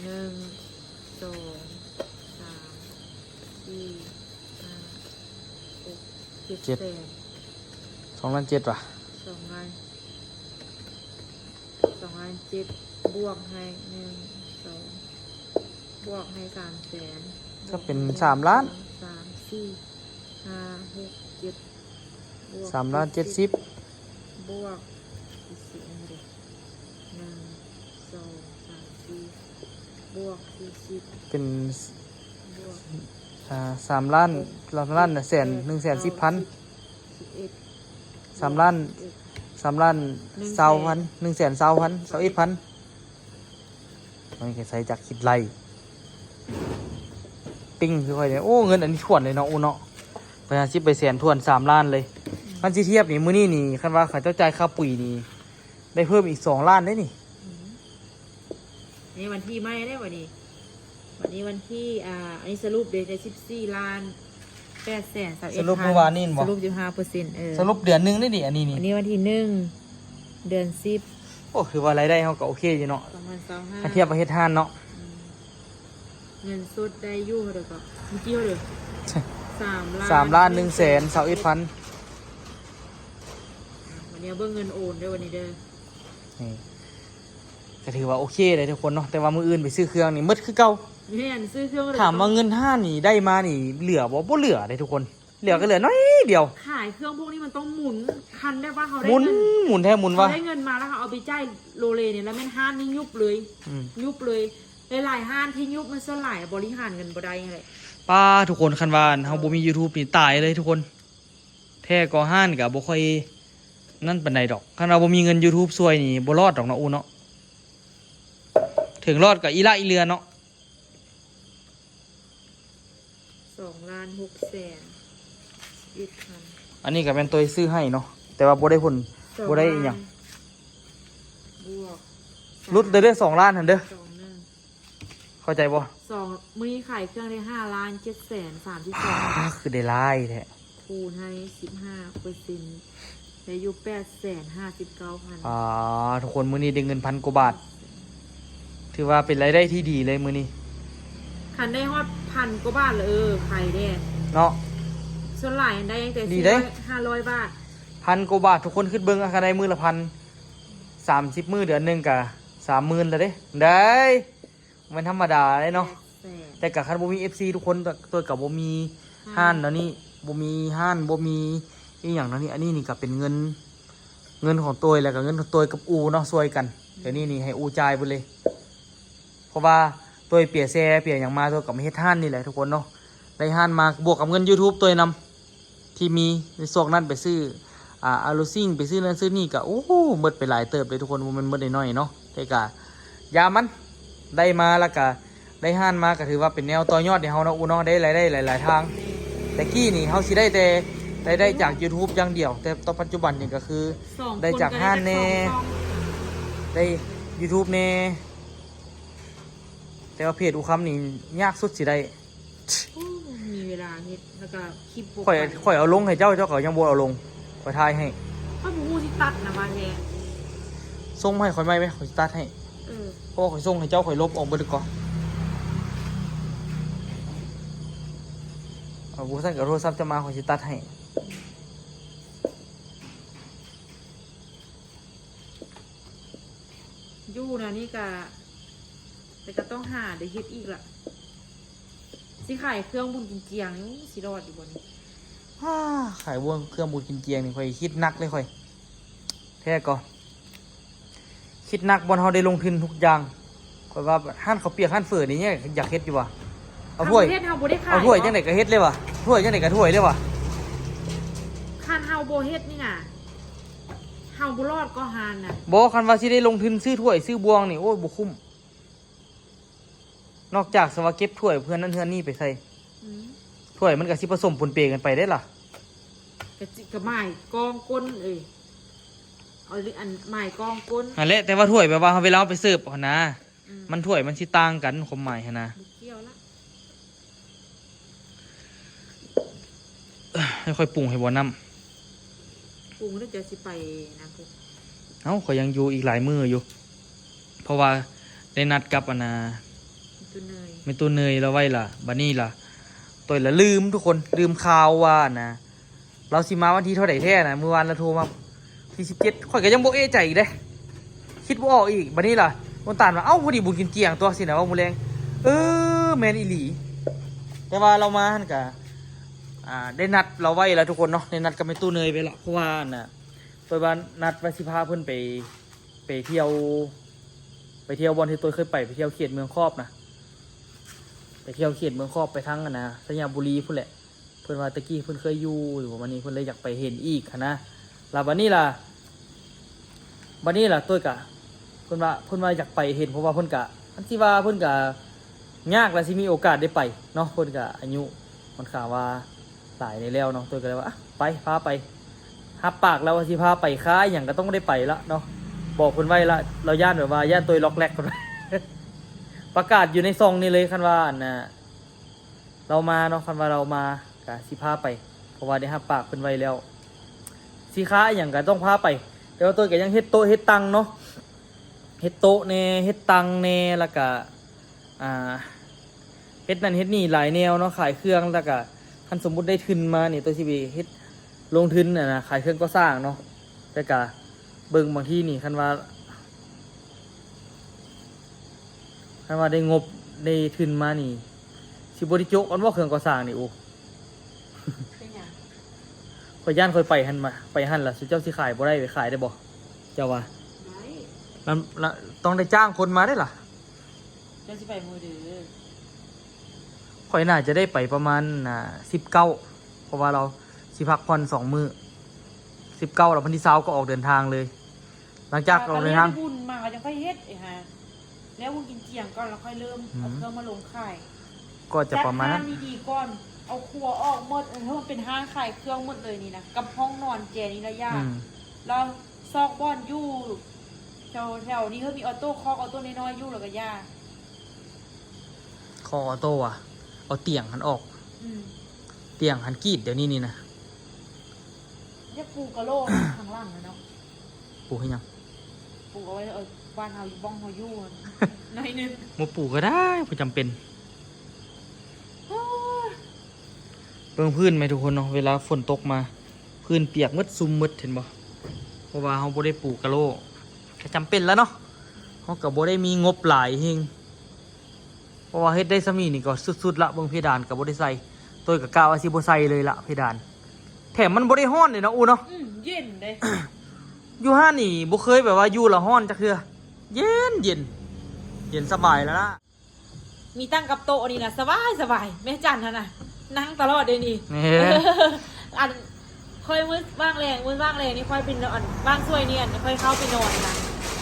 ໜຶ່ງ ສອງ ສາມ ສີ່ ຫ້າ ຫົກ ເຈັດ ເຈັດແສນ. ສອງລ້ານເຈັດຫວາ? ສອງລ້ານ ສອງລ້ານເຈັດ ບວກໃຫ້ ໜຶ່ງ ສອງ ບວກໃຫ້ ສາມແສນ ກໍເປັນ ບວກໃຫ້ ສາມລ້ານ ສອງ ສາມ ສີ່ ຫ້າ ຫົກ ເຈັດ ບວກ ສາມລ້ານເຈັດສິບ ບວກ ໜຶ່ງ ສອງ ສາມ ສີ່ ບວກ ສີ່ສິບ ເປັນ ບວກ ອ່າ ສາມລ້ານ ສາມລ້ານແສນ ໜຶ່ງແສນສິບພັນ ສິບເອັດ ສາມລ້ານ ສາມລ້ານຊາວພັນ ໜຶ່ງແສນຊາວພັນ ຊາວເອັດພັນ. ມັນກໍໃຊ້ຈັກຄິດໄລ່ ປີ້ງຄືຂ້ອຍນີ້. ໂອ້ ເງິນອັນນີ້ຖ້ວນເລີຍເນາະ ໂອ້ເນາະ ໄປຫ້າສິບໄປແສນຖ້ວນ ສາມລ້ານເລີຍ. ອືມ ຄັນຊິທຽບນີ້ ມື້ນີ້ນີ້ ຄັນວ່າເຂົາເຈົ້າຈ່າຍຄ່າປຸ໋ຍນີ້ ໄດ້ເພີ່ມອີກສອງລ້ານເດ້ນີ້. ອືມ ນີ້ວັນທີໃໝ່ເດ້ບັດນີ້ ວັນນີ້ວັນທີ ອ່າ ອັນນີ້ສະຫຼຸບເດ້ ໄດ້ສິບສີ່ລ້ານ ແປດແສນຊາວເອັດພັນ ສະຫຼຸບມື້ວານນີ້ແມ່ນບໍ່? ສະຫຼຸບສິບຫ້າເປີເຊັນ ເອີ ສະຫຼຸບເດືອນໜຶ່ງນີ້ນີ້ ອັນນີ້ນີ້ ອັນນີ້ວັນທີໜຶ່ງ ເດືອນສິບ. ໂອ້ ຖືວ່າລາຍໄດ້ເຮົາກໍໂອເຄຢູ່ເນາະ ສອງພັນຊາວຫ້າ ຄັນທຽບວ່າເຮັດຮ້ານເນາະ. ອືມ ເງິນສົດໄດ້ຢູ່ເທົ່າໃດກໍ ເມື່ອກີ້ເທົ່າໃດ? ສາມລ້ານ ສາມລ້ານໜຶ່ງແສນຊາວເອັດພັນ. ອ່າ ວັນນີ້ເບິ່ງເງິນໂອນເດີ ວັນນີ້ເດີ. ນີ້ ກໍຖືວ່າໂອເຄເດ້ທຸກຄົນເນາະ ແຕ່ວ່າມື້ອື່ນໄປຊື້ເຄື່ອງນີ້ໝົດຄືເກົ່າ. ແມ່ນ ຊື້ເຄື່ອງ ຖາມວ່າເງິນຮ້ານນີ້ໄດ້ມານີ້ເຫຼືອບໍ່? ບໍ່ເຫຼືອເດ້ທຸກຄົນ ເຫຼືອກໍເຫຼືອໜ້ອຍດຽວ. ຂາຍເຄື່ອງພວກນີ້ມັນຕ້ອງໝູນ ຄັນແບບວ່າເຮົາໄດ້ເງິນ ໝູນ ໝູນແທ້ໝູນວ່າ ເຮົາໄດ້ເງິນມາແລ້ວເຮົາເອົາໄປຈ່າຍໂລເລນີ້ ແລ້ວແມ່ນຮ້ານນີ້ຍຸບເລີຍ. ອືມ ຍຸບເລີຍ. ຫຼາຍໆຮ້ານທີ່ຍຸບມັນສ່ວນຫຼາຍບໍລິຫານເງິນບໍ່ໄດ້ຫັ້ນແຫຼະ. ປ້າ ທຸກຄົນ ຄັນວ່າເຮົາບໍ່ມີຢູທູບນີ້ຕາຍເລີຍທຸກຄົນ. ແທ້ກໍຮ້ານກໍບໍ່ຄ່ອຍນັ້ນປານໃດດອກ ຄັນວ່າບໍ່ມີເງິນຢູທູບຊ່ວຍນີ້ບໍ່ລອດດອກເນາະ ອູເນາະ. ເຖິງລອດກໍອີ່ຫຼ້າອີ່ເຫຼືອເນາະ. ສອງລ້ານຫົກແສນສິບເອັດພັນ. ອັນນີ້ກໍແມ່ນໂຕຊື້ໃຫ້ເນາະ ແຕ່ວ່າບໍ່ໄດ້ຜົນ ບໍ່ໄດ້ອີ່ຫຍັງ ບວກ ຫຼຸດເດີ ສອງລ້ານຫັ້ນເດີ ສອງໜຶ່ງ ເຂົ້າໃຈບໍ່? ສອງ ມື້ນີ້ຂາຍເຄື່ອງໄດ້ຫ້າລ້ານເຈັດແສນສາມສິບສອງ. ອ້າ ຄືໄດ້ຫຼາຍແທ້. ຄູນໃຫ້ສິບຫ້າເປີເຊັນ ໄດ້ຢູ່ແປດແສນຫ້າສິບເກົ້າພັນ. ອ່າ ທຸກຄົນ ມື້ນີ້ໄດ້ເງິນພັນກວ່າບາດ ຖືວ່າເປັນລາຍໄດ້ທີ່ດີເລີຍມື້ນີ້. ຄັນໄດ້ຮອດພັນກວ່າບາດລະ ເອີ ໄຄແດ່ເນາະ. ສ່ວນຫຼາຍໄດ້ຕັ້ງແຕ່ສີ່ຮ້ອຍ ຫ້າຮ້ອຍບາດ ພັນກວ່າບາດ. ທຸກຄົນຄິດເບິ່ງ ຄັນໄດ້ມື້ລະພັນ ສາມສິບມື້ ເດືອນໜຶ່ງກະສາມໝື່ນລະເດ້ ໄດ້ ບໍ່ແມ່ນທຳມະດາເດ້ເນາະ. ແຕ່ກະຄັນບໍ່ມີເອັຟຊີທຸກຄົນ ໂຕຍກະບໍ່ມີຮ້ານແນວນີ້ ບໍ່ມີຮ້ານ ບໍ່ມີອີ່ຫຍັງແນວນີ້. ອັນນີ້ນີ້ກະເປັນເງິນ ເງິນຂອງໂຕຍ ແລ້ວກະເງິນຂອງໂຕຍກັບອູເນາະ ຊ່ວຍກັນ. ດຽວນີ້ນີ້ໃຫ້ອູຈ່າຍເບິດເລີຍ ເພາະວ່າ ໂຕຍເປຍແຊເປຍຫຍັງມາ ໂຕຍກໍມາເຮັດຮ້ານນີ້ແຫຼະທຸກຄົນເນາະ. ໄດ້ຮ້ານມາບວກກັບເງິນ YouTube ໂຕຍນຳ ທີ່ມີໃນຊ່ວງນັ້ນໄປຊື້ ອ່າ ອາລູຊິງ ໄປຊື້ນັ້ນຊື້ນີ້ ກໍ ໂອ້ໂຫ ໝົດໄປຫຼາຍເຕີບເລີຍທຸກຄົນ ບໍ່ແມ່ນໝົດນ້ອຍໆເນາະ. ແຕ່ກໍຢ່າມັນ ໄດ້ມາແລ້ວກໍ ໄດ້ຮ້ານມາກໍຖືວ່າເປັນແນວຕໍ່ຍອດໃຫ້ເຮົາເນາະ ອູເນາະ ໄດ້ລາຍໄດ້ຫຼາຍໆທາງ. ແຕ່ກີ້ນີ້ເຮົາຊິໄດ້ແຕ່ລາຍໄດ້ຈາກ YouTube ຢ່າງດຽວ ແຕ່ຕໍ່ປັດຈຸບັນນີ້ກໍຄື ສອງຄົນ ໄດ້ຈາກຮ້ານແດ່ ກໍໄດ້ແຕ່ສອງຊ່ອງ ໄດ້ YouTube ແດ່ ແຕ່ວ່າເພຈອູຄຳນີ້ຍາກສຸດຊິໄດ້. ໂອ້ ມີເວລາເຮັດ ແລ້ວກໍຄລິບບໍ່ ຂ້ອຍ ໄປ ຂ້ອຍເອົາລົງໃຫ້ເຈົ້າ ເຈົ້າກໍຍັງບໍ່ເອົາລົງ ຂ້ອຍຖ່າຍໃຫ້. ຂ້ອຍບໍ່ຮູ້ຊິຕັດນະວ່າແທ້. ສົ່ງມາໃຫ້ຂ້ອຍໃໝ່ແມ ຂ້ອຍຊິຕັດໃຫ້. ເອີ ເພາະວ່າຂ້ອຍສົ່ງໃຫ້ເຈົ້າ ຂ້ອຍລົບອອກເບິດກ່ອນ. ເອົາ ບໍ່ຊັ້ນກໍເອົາໂທລະສັບເຈົ້າມາ ຂ້ອຍຊິຕັດໃຫ້. ຢູ່ນະນີ້ກະ ແຕ່ກໍຕ້ອງຫາໄດ້ເຮັດອີກລະ. ຊິຂາຍເຄື່ອງບຸນກິນຈຽງນີ້ ໂອ້ ຊິລອດຢູ່ບໍ່ນີ້? ອາ ຂາຍເຄື່ອງບຸນກິນຈຽງນີ້ ຂ້ອຍຄິດໜັກເລີຍຂ້ອຍ. ແທ້ກໍ ຄິດໜັກບ່ອນເຮົາໄດ້ລົງທຶນທຸກຢ່າງ. ຂ້ອຍວ່າຮ້ານເຂົ້າປຽກ ຮ້ານເຝີນີ້ ຢາກເຮັດຢູ່ຫວາ? ເອົາຖ້ວຍ ເຮົາບໍ່ເຮັດ ເຮົາບໍ່ໄດ້ຂາຍ ເອົາຖ້ວຍ ເນາະ ຈັ່ງໃດກໍເຮັດເລີຍຫວາ? ຖ້ວຍຈັ່ງໃດກໍຖ້ວຍເລີຍຫວາ? ຄັນເຮົາບໍ່ເຮັດນີ້ນະ ເຮົາບໍ່ລອດກໍຮ້ານນະ. ບໍ່ ຄັນວ່າຊິໄດ້ລົງທຶນຊື້ຖ້ວຍຊື້ບ່ວງນີ້ ໂອ້ຍ ບໍ່ຄຸ້ມ. ນອກຈາກສະວ່າເກັບຖ້ວຍເພື່ອນນັ້ນເຮືອນນີ້ໄປໃສ່ ອືມ ຖ້ວຍມັນກໍຊິປະສົມປົນເປກັນໄປເດ້ລະ. ກະຊິ ກະໝາຍກອງກົ້ນເອີຍ ເອົາອັນໝາຍກອງກົ້ນຫັ້ນແຫຼະ. ແຕ່ວ່າຖ້ວຍແບບວ່າເວລາເຮົາໄປເສີບຫັ້ນນະ ອືມ ມັນ ຖ້ວຍມັນຊິຕ່າງກັນ ຄວາມໝາຍຫັ້ນນະ. ບໍ່ກ່ຽວລະ. ໃຫ້ຂ້ອຍປຸງໃຫ້ບໍ່ນ້ຳ? ປຸງແລ້ວຈະຊິໄປນະພຸ້ນ. ເອົ້າ ຂ້ອຍຍັງຢູ່ອີກຫຼາຍມື້ຢູ່ ເພາະວ່າໄດ້ນັດກັບອັນນ່າ ແມ່ຕູ້ເນີຍ ແມ່ຕູ້ເນີຍລາວໄວ້ລະ. ບັດນີ້ລະ ໂຕຍລະລືມທຸກຄົນ ລືມຂ່າວວ່າອັນນ່າ ລາວຊິມາວັນທີເທົ່າໃດແທ້ນະ. ມື້ວານລາວໂທມາ ທີສິບເຈັດ ຂ້ອຍກໍຍັງບໍ່ເອະໃຈອີກເດ້ ຄິດບໍ່ອອກອີກ. ບັດນີ້ລະ ນ້ຳຕານວ່າ ເອົ້າ ພໍດີບຸນກິນຈຽງຕົວະ ຊິນະ ເວົ້າມື້ແລງ. ເອີ ແມ່ນອີ່ຫຼີ. ແຕ່ວ່າລາວມາຫັ້ນກະ ອ່າ ໄດ້ນັດລາວໄວ້ລະທຸກຄົນເນາະ ໄດ້ນັດກັບແມ່ຕູ້ເນີຍໄປລະ. ເພາະວ່າອັນນ່າ ໂຕຍວ່ານັດວ່າຊິພາເພິ່ນໄປ ໄປທ່ຽວ ໄປທ່ຽວບ່ອນທີ່ໂຕຍເຄີຍໄປ ໄປທ່ຽວເຂດເມືອງຂອບນະ ໄປທ່ຽວເຂດເມືອງຂອບ ໄປທາງອັນນ່າ ໄຊຍະບູລີພຸ້ນແຫຼະ. ເພິ່ນວ່າແຕ່ກີ້ເພິ່ນເຄີຍຢູ່ ຢູ່ປະມານນີ້ ເພິ່ນເລີຍຢາກໄປເຫັນອີກຫັ້ນນະ. ລະບັດນີ້ລະ ບັດນີ້ລະ ໂຕຍກະ ເພິ່ນວ່າ ເພິ່ນວ່າຢາກໄປເຫັນ ເພາະວ່າເພິ່ນກະ ອັນຊິວ່າເພິ່ນກະຍາກລະຊິມີໂອກາດໄດ້ໄປເນາະ. ເພິ່ນກະອາຍຸຂ້ອນຂ້າງວ່າຫຼາຍແດ່ແລ້ວເນາະ. ໂຕຍກະເລີຍວ່າ ອະ ໄປ ພາໄປ ຮັບປາກແລ້ວວ່າຊິພາໄປ ຄາອີ່ຫຍັງກະຕ້ອງໄດ້ໄປລະເນາະ. ບອກເພິ່ນໄວ້ລະ ລາວຢ້ານແບບວ່າ ຢ້ານໂຕຍລັອກແລັກ ປະກາດຢູ່ໃນຊ່ອງນີ້ເລີຍ ຄັນວ່າອັນນ່າ ລາວມາເນາະ ຄັນວ່າລາວມາກະຊິພາໄປ ເພາະວ່າໄດ້ຮັບປາກເພິ່ນໄວ້ແລ້ວ ຊິຄາອີ່ຫຍັງກະຕ້ອງພາໄປ. ແຕ່ວ່າໂຕຍກະຍັງເຮັດໂຕະເຮັດຕັ່ງເນາະ ເຮັດໂຕະແດ່ ເຮັດຕັ່ງແດ່ ລະກະ ອ່າ ເຮັດນັ້ນເຮັດນີ້ຫຼາຍແນວເນາະ ຂາຍເຄື່ອງ. ລະກະຄັນສົມມຸດໄດ້ທຶນມານີ້ ໂຕຍຊິໄປເຮັດ ລົງທຶນຫັ້ນນະ ຂາຍເຄື່ອງກໍ່ສ້າງເນາະ. ແຕ່ກະເບິ່ງບາງທີນີ້ ຄັນວ່າ ຄັນວ່າໄດ້ງົບໄດ້ທຶນມານີ້ ຊິບໍ່ໄດ້ໂຈະກັນບໍ່ ເຄື່ອງກໍ່ສ້າງນີ້? ໂອ້ ເປັນຫຍັງ? ຂ້ອຍຢ້ານຂ້ອຍໄປຫັ້ນມາ ໄປຫັ້ນລະ ສຸເຈົ້າຊິຂາຍບໍ່ໄດ້ ໄປຂາຍໄດ້ບໍ່ ເຈົ້າວ່າ? ໄດ້ ລະ ລະ ຕ້ອງໄດ້ຈ້າງຄົນມາເດ້ລະ. ເຈົ້າຊິໄປມື້ໃດ? ຂ້ອຍໜ້າຈະໄດ້ໄປປະມານ ອ່າ ສິບເກົ້າ ເພາະວ່າລາວຊິພັກຜ່ອນສອງມື້ ສິບເກົ້າ ລະວັນທີຊາວກໍອອກເດີນທາງເລີຍ. ຫຼັງຈາກອອກເດີນທາງ ກໍເລີຍໄດ້ບຸນມາກໍຈັ່ງຄ່ອຍເຮັດ ເອີ ຫາແລ້ວບຸນກິນຈຽງກ່ອນ ແລ້ວຄ່ອຍເລີ່ມ ອືມ ເອົາເຄື່ອງມາລົງຂາຍ ກໍຈະປະມານນັ້ນ. ຈັດຮ້ານດີໆກ່ອນ ເອົາຄົວອອກໝົດ ເອີ ເຮັດເປັນຮ້ານຂາຍເຄື່ອງໝົດເລີຍນີ້ນະ ກັບຫ້ອງນອນແຈນີ້ລະຢ່າ ອືມ ແລ້ວ ຊອກບ່ອນຢູ່ແຖວ ແຖວນີ້ ເຮີ້ ມີອໍໂຕ້ ຄອກອໍໂຕ້ນ້ອຍໆຢູ່ ແລ້ວກໍຢ່າ ຄອກອໍໂຕ້ຫວາ? ເອົາຕຽງຫັ້ນອອກ ອືມ ຕຽງຫັ້ນກຣີດດຽວນີ້ນີ້ນະ. ຢາກປູກະໂຫຼກຂ້າງຫຼັງນະເນາະ. ປູເຮັດຫຍັງ? ປູເອົາໄວ້ ເອີ ບ້ານເຮົາຢູ່ ບ່ອນເຮົາຢູ່ໜ້ອຍໜຶ່ງ. ບໍ່ປູກໍໄດ້ ບໍ່ຈຳເປັນ. ໂອ້ຍ ເບິ່ງພື້ນແມະທຸກຄົນເນາະ ເວລາຝົນຕົກມາ ພື້ນປຽກໝົດ ຊຸ່ມໝົດ ເຫັນບໍ່? ເພາະວ່າເຮົາບໍ່ໄດ້ປູກະໂຫຼ ກະຈຳເປັນລະເນາະ ເຮົາກະບໍ່ໄດ້ມີງົບຫຼາຍເຮັງ ເພາະວ່າເຮັດໄດ້ສ່ຳນີ້ນີ້ກໍສຸດໆລະ. ເບິ່ງເພດານກະບໍ່ໄດ້ໃສ່ ໂຕຍກະກະວ່າຊິບໍ່ໃສ່ເລີຍລະເພດານ ແຖມມັນບໍ່ໄດ້ຮ້ອນເດ້ເນາະ ອູເນາະ. ອືມ ເຢັນເດ້ ຢູ່ຮ້ານນີ້ບໍ່ເຄີຍແບບວ່າຢູ່ລະຮ້ອນຈັກເທື່ອ ເຢັນໆ ເຢັນສະບາຍລະນະ. ມີຕັ້ງກັບໂຕະນີ້ນະ ສະບາຍ ສະບາຍ. ແມ່ຈັນຫັ້ນນະ ນັ່ງຕະຫຼອດເດ້ນີ້. ແມ່ນ. ອັນ ຂ້ອຍມື້ວ່າງແລງ ມື້ວ່າງແລງນີ້ຂ້ອຍໄປນອນ ວ່າງຊ່ວຍນີ້ ອັນ ຂ້ອຍເຂົ້າໄປນອນນະ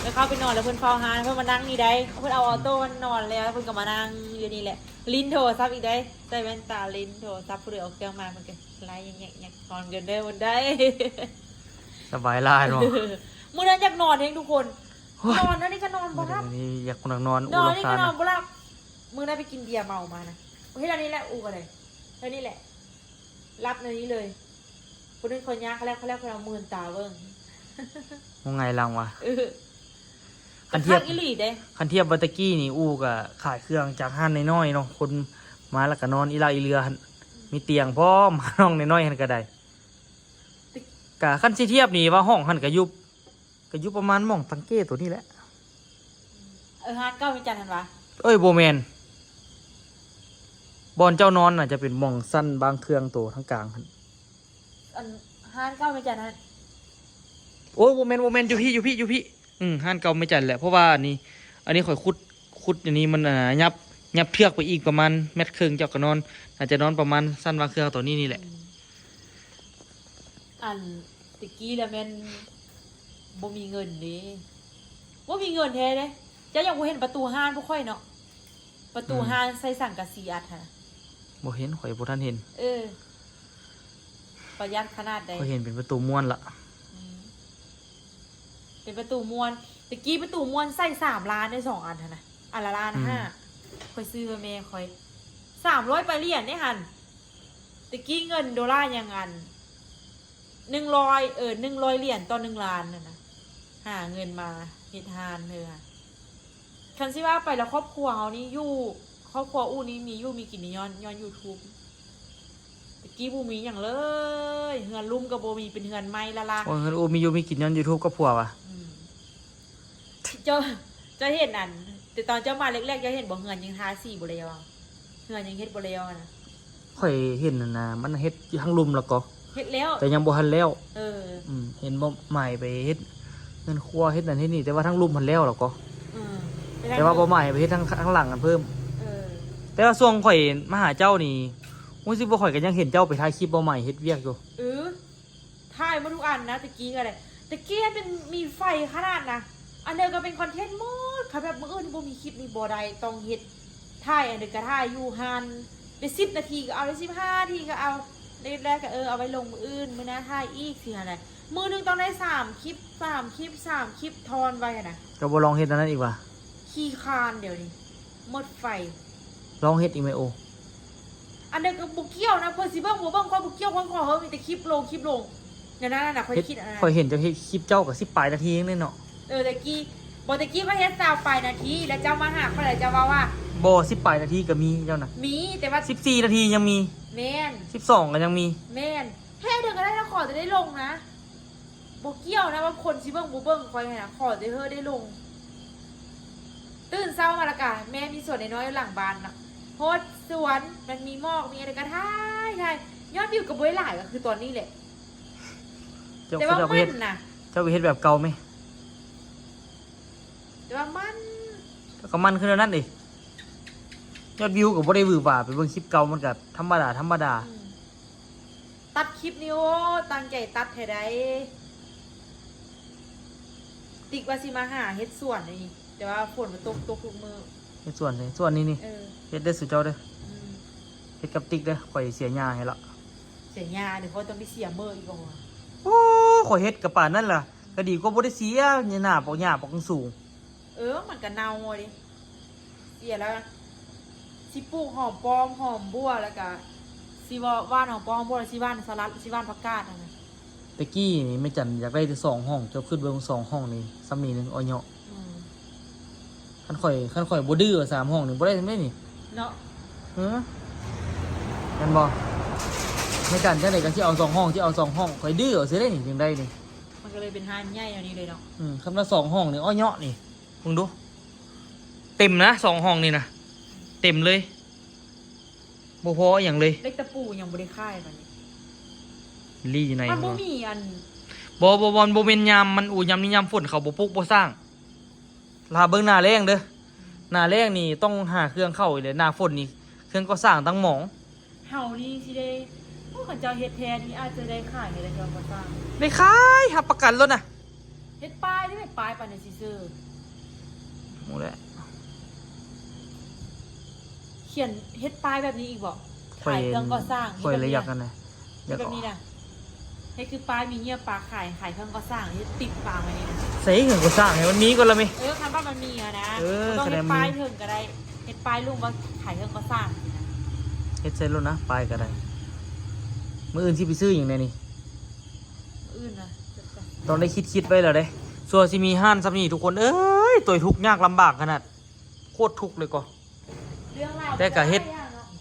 ຂ້ອຍເຂົ້າໄປນອນ ແລ້ວເພິ່ນເຝົ້າຮ້ານ ເພິ່ນມານັ່ງນີ້ໄດ້. ເພິ່ນເອົາ ເອົາໂຕະມານອນແລ້ວ ເພິ່ນກໍມານັ່ງຢູ່ນີ້ແຫຼະ ຫຼິ້ນໂທລະສັບອີກໄດ້. ໃສ່ແວ່ນຕາຫຼິ້ນໂທລະສັບ ຜູ້ໃດອອກເຄື່ອງມາ ມັນກໍໄລ່ແຍກໆ ນອນກັນເດີ ບໍ່ໄດ້. ສະບາຍຫຼາຍເນາະ. ມື້ນັ້ນຢາກນອນແຮງທຸກຄົນ. ໂອ້ຍ ນອນ ອັນນີ້ກໍນອນບໍ່ຫຼັບ. ມື້ນີ້ຢາກນອນ ນອນ ນອນນີ້ກໍນອນບໍ່ຫຼັບ. ມື້ນັ້ນໄປກິນເບຍເມົາມານະ ເຮັດອັນນີ້ແຫຼະ ອູ່ກໍໄດ້ ເຮັດນີ້ແຫຼະ ຫຼັບໃນນີ້ເລີຍ. ຜູ້ໜຶ່ງເຂົາຍ່າງ ເຂົາແລ້ວ ເຂົາແລ້ວ ເຂົາເອົາມື່ນຕາເບິ່ງ ຫົວໄຫງ່ຫຼັງວ່າ. ເອີ ຄັນທຽບ ຄັກອີ່ຫຼີເດ້. ຄັນທຽບວ່າແຕ່ກີ້ນີ້ ອູ່ກໍຂາຍເຄື່ອງຈາກຮ້ານນ້ອຍໆເນາະ ຄົນມາແລ້ວກໍນອນອີ່ຫຼາກອີ່ເຫຼືອຫັ້ນ ມີຕຽງພ້ອມ. ຫ້ອງນ້ອຍໆຫັ້ນກໍໄດ້. ກະຄັນຊິທຽບນີ້ວ່າຫ້ອງຫັ້ນກະຢູ່ ກະຢູ່ປະມານໝ່ອງຕັງເກໂຕນີ້ແຫຼະ. ເອີ ຮ້ານເກົ່າແມ່ຈັນຫັ້ນຫວາ? ເອີຍ ບໍ່ແມ່ນ ບ່ອນເຈົ້ານອນນະ ຈະເປັນໝ່ອງຊັ້ນວາງເຄື່ອງໂຕທາງກາງຫັ້ນ. ອັນຮ້ານເກົ່າແມ່ຈັນຫັ້ນ. ໂອ້ຍ ບໍ່ແມ່ນ ບໍ່ແມ່ນ ຢູ່ພີ້ ຢູ່ພີ້ ຢູ່ພີ້. ອືມ ຮ້ານເກົ່າແມ່ຈັນແຫຼະ ເພາະວ່າອັນນີ້ ອັນນີ້ຂ້ອຍຂຸດ ຂຸດອັນນີ້ມັນ ອ່າ ຫຍັບ ຫຍັບເທືອກໄປອີກປະມານແມັດເຄິ່ງ ເຈົ້າກໍນອນ ອາດຈະນອນປະມານຊັ້ນວາງເຄື່ອງຕອນນີ້ນີ້ແຫຼະ. ອືມ ອັນແຕ່ກີ້ລະແມ່ນບໍ່ມີເງິນເດ້ ບໍ່ມີເງິນແທ້ເດ້. ເຈົ້າຍັງບໍ່ເຫັນປະຕູຮ້ານພວກຂ້ອຍເນາະ ປະຕູ ອືມ ຮ້ານໃສ່ສັງກະສີອັດຫັ້ນນະ. ບໍ່ເຫັນ ຂ້ອຍບໍ່ທັນເຫັນ. ເອີ ປະຢັດຂະໜາດໃດ. ຂ້ອຍເຫັນເປັນປະຕູມ້ວນລະ. ອືມ ເປັນປະຕູມ້ວນ. ແຕ່ກີ້ປະຕູມ້ວນໃສ່ສາມລ້ານໄດ້ສອງອັນຫັ້ນນະ ອັນລະລ້ານຫ້າ. ອືມ ຂ້ອຍຊື້ໃຫ້ແມ່ຂ້ອຍ ສາມຮ້ອຍປາຍຫຼຽນເດ້ຫັ້ນ. ແຕ່ກີ້ເງິນໂດລາຍັງອັນ ໜຶ່ງຮ້ອຍ ເອີ ໜຶ່ງຮ້ອຍຫຼຽນຕໍ່ໜຶ່ງລ້ານຫັ້ນນະ ຫາເງິນມາເຮັດຮ້ານເທື່ອ. ຄັນຊິວ່າໄປແລ້ວຄອບຄົວເຮົານີ້ຢູ່ ຄອບຄົວອູ່ນີ້ມີຢູ່ມີກິນນີ້ຍ້ອນ ຍ້ອນຢູທູບ. ແຕ່ກີ້ບໍ່ມີຫຍັງເລີຍ ເຮືອນລຸ່ມກໍບໍ່ມີ ເປັນເຮືອນໃໝ່ລ້າໆ. ໂອ້ຍ ເຮືອນອູ່ມີຢູ່ມີກິນຍ້ອນຢູທູບກັບຜົວຫວາ? ອືມ ເຈົ້າ ເຈົ້າເຫັນອັນ ແຕ່ຕອນເຈົ້າມາແລກໆ ເຈົ້າເຫັນບໍ່ ເຮືອນຍັງທາສີບໍ່ແລ້ວ ເຮືອນຍັງເຮັດບໍ່ແລ້ວນະ. ຂ້ອຍເຫັນຫັ້ນນະ ມັນເຮັດຢູ່ທາງລຸ່ມແລ້ວກໍ ເຮັດແລ້ວ ແຕ່ຍັງບໍ່ທັນແລ້ວ. ເອີ ອືມ ເຫັນບໍ່ໝາຍໄປເຮັດເຮືອນຄົວ ເຮັດນັ້ນເຮັດນີ້ ແຕ່ວ່າທາງລຸ່ມຫັ້ນແລ້ວແລ້ວກໍ. ອືມ ແຕ່ວ່າບໍ່ໝາຍໄປເຮັດທາງ ທາງຫຼັງຫັ້ນເພີ່ມ. ເອີ ແຕ່ວ່າຊ່ວງຂ້ອຍມາຫາເຈົ້ານີ້ ຮູ້ສຶກວ່າຂ້ອຍກໍຍັງເຫັນເຈົ້າໄປຖ່າຍຄລິບບໍ່ໝາຍເຮັດວຽກຢູ່. ເອີ ຖ່າຍໝົດທຸກອັນນະ ແຕ່ກີ້ກໍໄດ້ ແຕ່ກີ້ເປັນມີໄຟຂະໜາດນະ ອັນເດີກໍເປັນຄອນເທັນໝົດ. ຄັນແບບມື້ອື່ນບໍ່ມີຄລິບນີ້ບໍ່ໄດ້ ຕ້ອງເຮັດ ຖ່າຍອັນເດີກໍຖ່າຍຢູ່ຫັ້ນ ໄດ້ສິບນາທີກໍເອົາ ໄດ້ສິບຫ້ານາທີກໍເອົາ ໄດ້ແລ້ວກໍ ເອີ ເອົາໄວ້ລົງມື້ອື່ນ ມື້ໜ້າຖ່າຍອີກ ຊິຫັ້ນແຫຼະ. ມື້ໜຶ່ງຕ້ອງໄດ້ສາມຄລິບ ສາມຄລິບ ສາມຄລິບ ທອນໄວ້ຫັ້ນນະ. ກໍບໍ່ລອງເຮັດອັນນັ້ນອີກຫວາ? ຂີ້ຄ້ານດຽວນີ້ ໝົດໄຟ. ລອງເຮັດອີກແມໂອ. ອັນນັ້ນກໍບໍ່ກ່ຽວນະ ເພິ່ນຊິເບິ່ງບໍ່ເບິ່ງຂ້ອຍບໍ່ກ່ຽວ ຂ້ອຍຂໍເຮີ້ ມີແຕ່ຄລິບລົງ ຄລິບລົງ ແນວນັ້ນນະ ຂ້ອຍເຮັດ ຄິດອັນນັ້ນ. ຂ້ອຍເຫັນເຈົ້າເຮັດຄລິບເຈົ້າກໍສິບປາຍນາທີເອງເດ້ເນາະ. ເອີ ແຕ່ກີ້ ບໍ່ ແຕ່ກີ້ຂ້ອຍເຮັດຊາວປາຍນາທີ ແລ້ວເຈົ້າມາຫາຂ້ອຍ ແລ້ວເຈົ້າເວົ້າວ່າ ບໍ່ ສິບປາຍນາທີກໍມີເຈົ້ານະ. ມີ ແຕ່ວ່າສິບສີ່ນາທີຍັງມີ. ແມ່ນ ສິບສອງກໍຍັງມີ. ແມ່ນ ເຮັດເດີກໍໄດ້ ແລ້ວຂໍແຕ່ໄດ້ລົງນະ. ບໍ່ກ່ຽວນະວ່າຄົນຊິເບິ່ງບໍ່ເບິ່ງຂ້ອຍຫັ້ນນະ ຂໍແຕ່ເຮີ້ໄດ້ລົງ. ຕື່ນເຊົ້າມາແລ້ວກະ ແມ່ມີສວນນ້ອຍໆຢູ່ຫຼັງບ້ານເນາະ ໂພດສວນ ມັນມີໝອກມີຫຍັງ ແລ້ວກະຖ່າຍ ຖ່າຍ ຍອດວິວກໍບໍ່ໄດ້ຫຼາຍ ກໍຄືຕອນນີ້ແຫຼະ. ເຈົ້າ ແຕ່ວ່າ ເຈົ້າໄປເຮັດ ມັນນະ ເຈົ້າໄປເຮັດແບບເກົ່າແມ? ແຕ່ວ່າມັນ ກໍມັນຄືແນວນັ້ນເດ ຍອດວິວກໍບໍ່ໄດ້ຫວືອຫວາ ໄປເບິ່ງຄລິບເກົ່າມັນກໍທຳມະດາ ທຳມະດາ. ອືມ ຕັດຄລິບນີ້ ໂອ້ ຕັ້ງໃຈຕັດແທ້ໃດ. ຕິກວ່າຊິມາຫາເຮັດສວນນີ້ ແຕ່ວ່າຝົນມັນຕົກ ຕົກທຸກມື້. ເຮັດສວນໃສ? ສວນນີ້ນີ້? ເອີ ເຮັດເດີສູ່ເຈົ້າເດີ. ອືມ ເຮັດກັບຕິກເດີ ຂ້ອຍເສຍຫຍ້າໃຫ້ລະ. ເສຍຫຍ້າເດີ ຂ້ອຍຕ້ອງໄປເສຍເມີອີກບໍ່ວະ? ໂອ້ ຂ້ອຍເຮັດກໍປານນັ້ນລະ ກໍດີກວ່າບໍ່ໄດ້ເສຍ ຫຍ້າປອກຫຍ້າປອກສູງ. ເອີ ມັນກໍເນົ່າເດ. ເສຍແລ້ວ ຊິປູກຫອມປ້ອມ ຫອມບົ່ວ ແລ້ວກະຊິຫວ່ານຫອມປ້ອມ ຫອມບົ່ວ ຊິຫວ່ານສະຫຼັດ ຊິຫວ່ານຜັກກາດຫັ້ນນະ. ແຕ່ກີ້ນີ້ແມ່ຈັນຢາກໄດ້ແຕ່ສອງຫ້ອງ ເຈົ້າຄິດເບິ່ງສອງຫ້ອງນີ້ ຊຳນີ້ໜຶ່ງ ເອາະເຍາະ. ອືມ ຄັນຂ້ອຍ ຄັນຂ້ອຍບໍ່ດື້ເອົາສາມຫ້ອງນີ້ ບໍ່ໄດ້ຊຳໃດນີ້ເນາະ. ເອີ ແມ່ນບໍ່? ແມ່ຈັນຈັ່ງໃດກໍຊິເອົາສອງຫ້ອງ ຊິເອົາສອງຫ້ອງ ຂ້ອຍດື້ເອົາຊິໄດ້ນີ້ ຈັ່ງໃດນີ້. ມັນກໍເລີຍເປັນຮ້ານໃຫຍ່ແນວນີ້ເລີຍເນາະ. ອືມ ຄັນວ່າສອງຫ້ອງນີ້ ເອາະເຍາະນີ້ ເບິ່ງດູ ເຕັມນະ ສອງຫ້ອງນີ້ນະ ເຕັມເລີຍ ບໍ່ພໍອີ່ຫຍັງເລີຍ. ເຫຼັກຕະປູຍັງບໍ່ໄດ້ຂາຍບາດນີ້ ລີ້ຢູ່ໃນ ມັນບໍ່ມີອັນ ບໍ່ ບໍ່ ບໍ່ ບໍ່ແມ່ນຍາມມັນ ໂອ້ ຍາມນີ້ຍາມຝົນເຂົາບໍ່ປຸກບໍ່ສ້າງ. ຖ້າເບິ່ງໜ້າແລ້ງເດີ ໜ້າແລ້ງນີ້ຕ້ອງຫາເຄື່ອງເຂົ້າອີກແຫຼະ ໜ້າຝົນນີ້ເຄື່ອງກໍ່ສ້າງຕັ້ງໝອງ. ເຮົານີ້ຊິໄດ້ ໂອ້ ຄັນເຈົ້າເຮັດແທນນີ້ອາດຈະໄດ້ຂາຍໃຫ້ເຈົ້າກໍ່ສ້າງ. ໄດ້ຂາຍ ຮັບປະກັນໂລດນະ. ເຮັດປ້າຍນີ້ແມ່ນປ້າຍປານໃດຊິເຊີ. ຮູ້ແລ້ວ. ຂຽນເຮັດປ້າຍແບບນີ້ອີກບໍ່? ຂາຍເຄື່ອງກໍ່ສ້າງ. ຂ້ອຍລະຢາກອັນນະ ຢາກແບບນີ້ນະ. ເຮັດຄືປ້າຍມີເຫຍື່ອປາຂາຍ ຂາຍເຄື່ອງກໍ່ສ້າງ ເຮັດຕິດປາໄວ້ນີ້ນະ. ໃສ່ເຄື່ອງກໍ່ສ້າງໃຫ້ມັນມີກ່ອນລະແມ່. ເອີ ຄັນວ່າມັນມີຫັ້ນນະ. ເອີ ຕ້ອງເຮັດປ້າຍເທິງກໍໄດ້ ເຮັດປ້າຍລຸ່ມວ່າຂາຍເຄື່ອງກໍ່ສ້າງ. ເຮັດໃສ່ໂລດນະ ປ້າຍກໍໄດ້. ມື້ອື່ນຊິໄປຊື້ຫຍັງແດ່ນີ້? ມື້ອື່ນນະ ຕ້ອງໄດ້ຄິດໆໄວ້ແລ້ວເດ້. ຊົ່ວຊິມີຮ້ານຊ່ຳນີ້ທຸກຄົນເອີຍ ໂຕຍທຸກຍາກລຳບາກຂະໜາດ ໂຄດທຸກເລີຍກໍ. ເລື່ອງລາວ ແຕ່ກະເຮັດ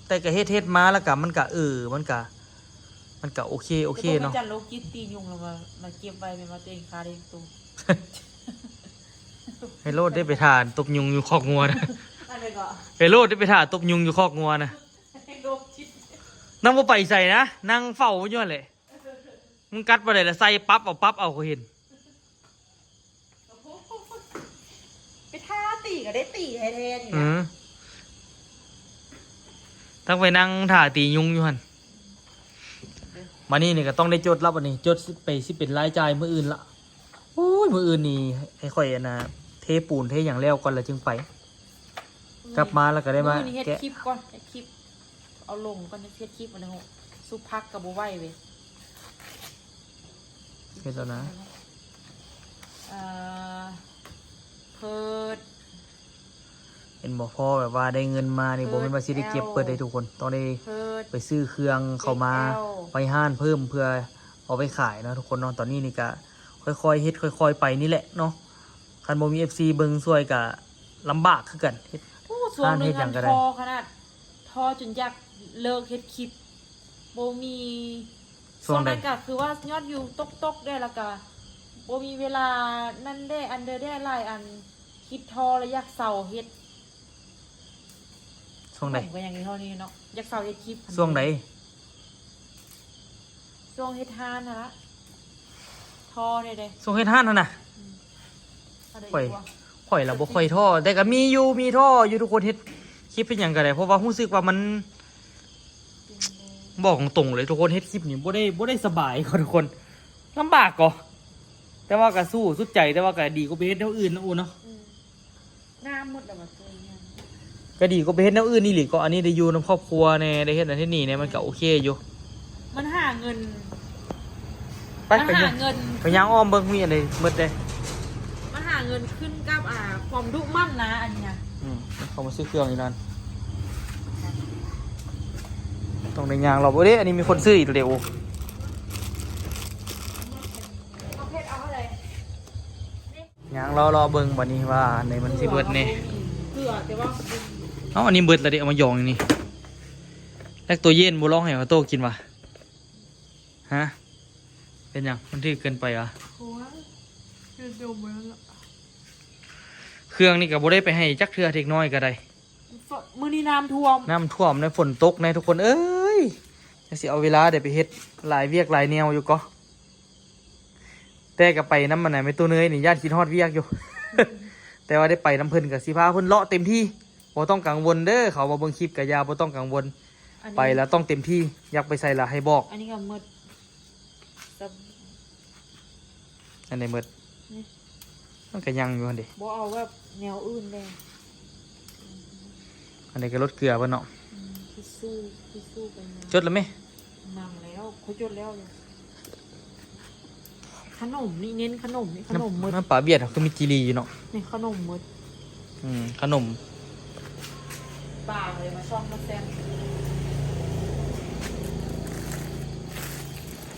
ແຕ່ກະເຮັດ ເຮັດມາແລ້ວກະມັນກະ ເອີ ມັນກະ ມັນກະໂອເຄ ໂອເຄເນາະ. ແຕ່ບໍ່ແມ່ນຈັນໂລກຈິດຕີຍຸງແລ້ວມາ ມາເກັບໄວ້ແມ່ນວ່າຕົວເອງຂ້າໄດ້ໂຕ. ໄພໂຣດໄດ້ໄປຖ້າຕົບຍຸງຢູ່ຄອກງົວນະ. ອັນໃດກໍ? ໄພໂຣດໄດ້ໄປຖ້າຕົບຍຸງຢູ່ຄອກງົວນະ. ໂລກຈິດ ນາງບໍ່ໄປໃສນະ ນັ່ງເຝົ້າຢູ່ຫັ້ນແຫຼະ. ມຶງກັດບໍ່ໄດ້ລະໃສ່ປັບເອົາ ປັບເອົາ ຂ້ອຍເຫັນ. ໄປຖ້າຕີກໍໄດ້ຕີແທ້ໆນີ້ນະ. ອືມ ຕ້ອງໄປນັ່ງຖ້າຕີຍຸງຢູ່ຫັ້ນ. ບາດນີ້ນີ້ກໍຕ້ອງໄດ້ຈົດລະ ບາດນີ້ຈົດໄປ ຊິເປັນລາຍຈ່າຍມື້ອື່ນລະ. ໂອ້ຍ ມື້ອື່ນນີ້ໃຫ້ຂ້ອຍອັນນ່າ ເທປູນເທຫຍັງແລ້ວກ່ອນລະຈຶ່ງໄປ. ກັບມາແລ້ວກໍໄດ້ມາ ມື້ນີ້ເຮັດ ແກະ ຄລິບກ່ອນ ເຮັດຄລິບ ເອົາລົງກ່ອນ ເຮັດຄລິບອັນນັ້ນ. ສຸບຜັກກໍບໍ່ໄຫວເວີຍ. ເຮັດແລ້ວນະ. ເອີ ເພີດ ເຫັນບໍ່ ພໍແບບວ່າໄດ້ເງິນມານີ້ ເພິ່ນ ບໍ່ແມ່ນວ່າຊິໄດ້ເກັບເບິດເດ້ທຸກຄົນ ຕ້ອງໄດ້ ເພິ່ນ ໄປຊື້ເຄື່ອງເຂົ້າມາ ເພິ່ນ ໄວ້ຮ້ານເພີ່ມ ເພື່ອເອົາໄປຂາຍເນາະທຸກຄົນເນາະ. ຕອນນີ້ນີ້ກະຄ່ອຍໆເຮັດຄ່ອຍໆໄປນີ້ແຫຼະເນາະ. ຄັນບໍ່ມີເອັຟຊີເບິ່ງຊ່ວຍກະລຳບາກຄືກັນ ເຮັດ ໂອ້ ຊ່ວງໜຶ່ງຫັ້ນທໍ້ຂະໜາດ ທໍ້ຈົນຢາກເລີກເຮັດຄລິບ ບໍ່ມີ ຊ່ວງໃດ? ຊ່ວງນັ້ນກະຄືວ່າຍອດວິວຕົກໆເດ້ ແລ້ວກະບໍ່ມີເວລານັ້ນເດ້ ອັນເດີແດ້ຫຼາຍອັນ ຄິດທໍ້ແລ້ວຢາກເຊົາເຮັດ. ຊ່ວງໃດ? ກໍຍັງເທົ່ານີ້ເນາະ ຢາກເຊົາເຮັດຄລິບ. ຊ່ວງໃດ? ຊ່ວງເຮັດຮ້ານຫັ້ນລະ ທໍ້ແດ່ເດ້. ຊ່ວງເຮັດຮ້ານຫັ້ນນະ? ອືມ ຂ້ອຍ ຂ້ອຍລະບໍ່ຄ່ອຍທໍ້ ແຕ່ກໍມີຢູ່ ມີທໍ້ຢູ່ທຸກຄົນ ເຮັດຄລິບເຮັດຫຍັງກໍໄດ້ ເພາະວ່າຮູ້ສຶກວ່າມັນ ບອກຕົງໆເລີຍທຸກຄົນ ເຮັດຄລິບນີ້ບໍ່ໄດ້ ບໍ່ໄດ້ສະບາຍກໍທຸກຄົນ ລຳບາກກໍ ແຕ່ວ່າກໍສູ້ສຸດໃຈ ແຕ່ວ່າກໍດີກວ່າໄປເຮັດແນວອື່ນເນາະ ອືມ ເນາະ. ອືມ ງາມໝົດແລ້ວວ່າຕົວນີ້ ກໍດີກວ່າໄປເຮັດແນວອື່ນອີ່ຫຼີ ກໍອັນນີ້ໄດ້ຢູ່ນຳຄອບຄົວແດ່ ໄດ້ເຮັດນັ້ນເຮັດນີ້ແດ່ ມັນກໍໂອເຄຢູ່. ມັນຫາເງິນ ໄປ ມັນຫາເງິນ ໄປຍ່າງອ້ອມເບິ່ງ ມີອັນໃດໝົດເດ້. ມັນຫາເງິນຂຶ້ນກັບ ອ່າ ຄວາມດຸໝັ່ນນະ ອັນນີ້ນະ. ອືມ ເຂົາມາຊື້ເຄື່ອງຢູ່ນັ້ນ ຕ້ອງໄດ້ຍ່າງລອບ. ໂອ້ເດ້ ອັນນີ້ມີຄົນຊື້ອີກແລ້ວເດ້. ໂອ້ ເອົາເຜັດ ເອົາເທົ່າໃດ? ຍ່າງເລາະໆເບິ່ງບັດນີ້ວ່າອັນໃດມັນຊິເບິດແດ່. ເກືອ ແຕ່ວ່າ ເອົ້າ ອັນນີ້ເບິດແລ້ວເດ້ ເອົາມາຢອງຢູ່ນີ້. ແລກໂຕເຢັນບໍ່ລອງໃຫ້ອາໂຕ້ກິນຫວາ? ຮະ? ເປັນຫຍັງ? ມັນຖືກເກີນໄປຫວາ? ໂອ້ຍ ເປັນໂດມແລ້ວເນາະ. ເຄື່ອງນີ້ກໍບໍ່ໄດ້ໄປໃຫ້ຈັກເທື່ອ ເດັກນ້ອຍກໍໄດ້. ມື້ນີ້ນ້ຳຖ້ວມ ນ້ຳຖ້ວມໃນ ຝົນຕົກໃນ ທຸກຄົນເອີຍ. ຈັກຊິເອົາເວລາໃດໄປເຮັດ ຫຼາຍວຽກຫຼາຍແນວຢູ່ກໍ. ແຕ່ກໍໄປນຳອັນນັ້ນແມ່ຕູ້ເນີຍນີ້ ຢ້ານຄິດຮອດວຽກຢູ່. ແຕ່ວ່າໄດ້ໄປນຳເພິ່ນ ກໍຊິພາເພິ່ນເລາະເຕັມທີ່ ບໍ່ຕ້ອງກັງວົນເດີ. ເຂົາມາເບິ່ງຄລິບກໍຢ່າ ບໍ່ຕ້ອງກັງວົນ. ອັນນີ້ ໄປແລ້ວຕ້ອງເຕັມທີ່ ຢາກໄປໃສລະໃຫ້ບອກ. ອັນນີ້ກໍໝົດ ອັນໃດໝົດ? ນີ້ ມັນກໍຍັງຢູ່ຫັ້ນເດ. ບໍ່ເອົາແບບແນວອື່ນແດ່. ອັນນີ້ກໍລົດເກືອເພິ່ນເນາະ. ອືມ ທິດຊູ່ ທິດຊູ່ໄປນຳ. ຈົດແລ້ວແມ? ນຳແລ້ວ ຂ້ອຍຈົດແລ້ວ. ຂະໜົມນີ້ ເນັ້ນຂະໜົມນີ້ ຂະໜົມໝົດ. ນ້ຳປາຫວຽດເຮົາຄືມີຈີ່ຫຼີ່ຢູ່ເນາະ. ນີ້ຂະໜົມໝົດ. ອືມ ຂະໜົມ ບາງເລີຍ ມາຊ່ອງມາແຊມ.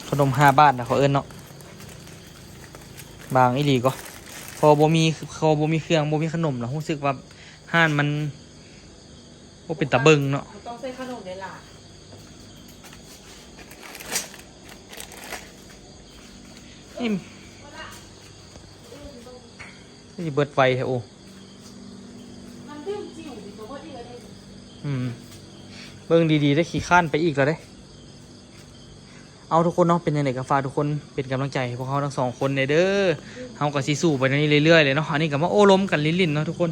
ຂະໜົມຫ້າບາດນະ ເຂົາເອີ້ນເນາະ. ບາງອີ່ຫຼີກໍ ເພາະບໍ່ມີ ເພາະບໍ່ມີເຄື່ອງ ບໍ່ມີຂະໜົມລະ ຮູ້ສຶກວ່າຮ້ານມັນບໍ່ເປັນຕາເບິ່ງເນາະ. ມັນຕ້ອງໃສ່ຂະໜົມຫຼາຍໆ. ນີ້ ຄືຊິເບິດໄວແທ້. ໂອ້ ອືມ ເບິ່ງດີໆ ໄດ້ຂີ້ຄ້ານໄປອີກແລ້ວເດ້. ເອົາ ທຸກຄົນເນາະ ເປັນຈັ່ງໃດກໍຝາກທຸກຄົນເປັນກຳລັງໃຈໃຫ້ພວກເຮົາທັງສອງຄົນແດ່ເດີ. ເຮົາກໍຊິສູ້ໄປແນວນີ້ເລື້ອຍໆເລີຍເນາະ. ອັນນີ້ກໍມາໂອ້ລົມກັນຫຼິ້ນໆເນາະທຸກຄົນ.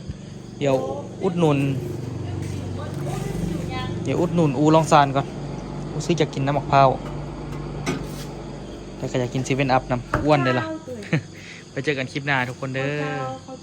ດຽວອຸດໜູນ ດຽວອຸດໜູນອູ່ລອງຊານກ່ອນ. ຮູ້ສຶກຢາກກິນນ້ຳໝາກພ້າວ ແຕ່ກໍຢາກກິນເຊເວັນອັບນຳ. ອ້ວນເດ້ລະ. ໄປເຈີກັນຄລິບໜ້າທຸກຄົນເດີ. ເຂົ້າ